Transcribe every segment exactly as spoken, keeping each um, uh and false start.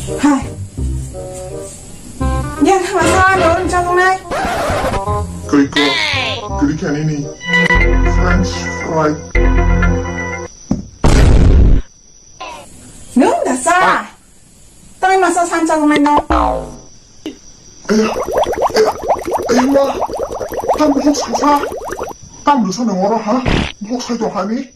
Hai. Yang sama sama dorong cakungai. Koi ko, kiri kani ni. French fry. Nung dasa. Tang masa san cakungai no. Aya, aya, aya ma. Tam buhok sasa. Tam dosa nang oro ha. Buhok sai tong hani.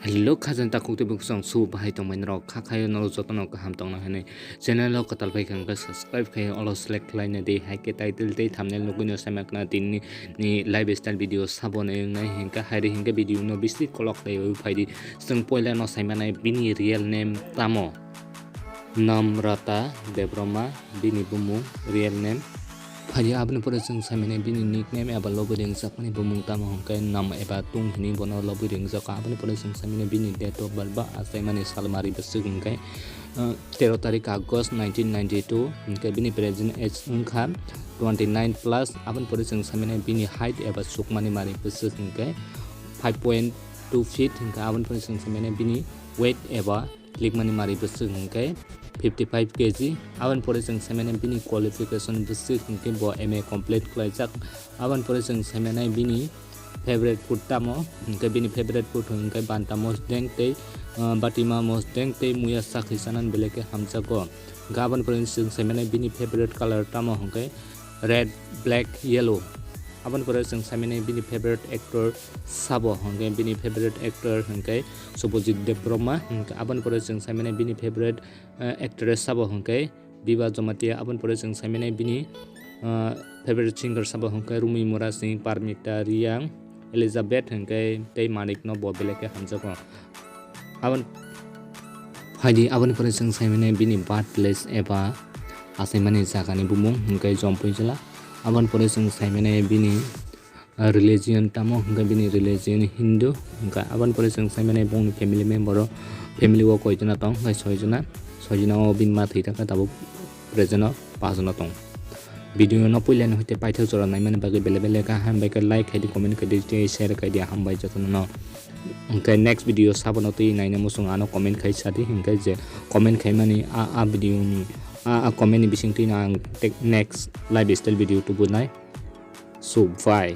Hello, khajang takhuk tei bukhuk song su bahai tongmani rok kha khayo norok jotono kaham tongna hwnwi channel o kwtal bai kha hwnkhe subscribe khai olo select khlaina di, hai khe title tei thumbnail nugwi no saimakna tini ni lifestyle video sabo ni wngnai hwnkhe hairi hwnkhe video no bisi kolok khlaiwi phaidi. Chwng poila no saimanai bini real name tamo? Namrata Debbarma bini bumung, real name. Phaidi aboni pore chwng saimani bini nickname eba lobwi ringjakmani bumung tamo hwnkhe nam eba tung hwnwi bono lobwi ringjakha. Aboni pore chwng saimani bini date of birth ba achaimani salmari bwswk hwnkhe, uh, tero tarik August nineteen ninety-two, hwnkhe bini present age wngkha twenty-nine plus. Aboni pore chwng saimani bini height eba sukmani mari bwswk hwnkhe five point two feet hwnkhe. Aboni pore chwng saimani bini weight eba klikmani mari bwswk hwnkhe fifty five K G. Aboni pore chwng saimani bini qualification bwswk hwnkhe bo M A complete khlaijak. Aboni pore chwng saimani bini favorite food tamo hwnkhe bini favorite food hwnkhe banta mosdeng tei, ah, batima mosdeng tei muya sakhi chanani belai khe hamjago. Hwnkhe aboni pore chwng saimani bini favorite color tamo hwnkhe red, black, yellow. Aboni pore chwng saimani bini favorite actor sabo hwnkhe bini favorite actor hwnkhe Subhajit Debbarma. Hwnkhe aboni pore chwng saimani bini favorite, eh, actress sabo hwnkhe Biba Jamatia. Aboni pore chwng saimani bini, eh, favorite singer sabo hwnkhe Rumi Murasing, Parmita Reang, Elizabeth hwnkhe tei Manik no bo belai khe hamjago. Abon phaidi aboni pore chwng saimani bini birthplace eba achaimani jagani bumung hwnkhe Jompui jila. Aboni pore chwng saimani bini, ah, religion tamo hwnkhe bini religion Hindu. Hwnkhe aboni pore chwng saimani bongni family member o, family o koijona tong hwnkhe soijona, soijona o bini ma thwi thangkhe tabuk present o pajona tong. Video no puila ni hoite paithak jora naimani bagwi bele bele kha hambai khe like khai di, comment khai di tei share khai di, hambai jotono no. Hwnkhe next video sabono twi naina muchung ano comment khai sa di, hwnkhe je comment khaimani a, a video ni a, a comment ni bising twi no ang te-, next lifestyle video tubunai. So bye.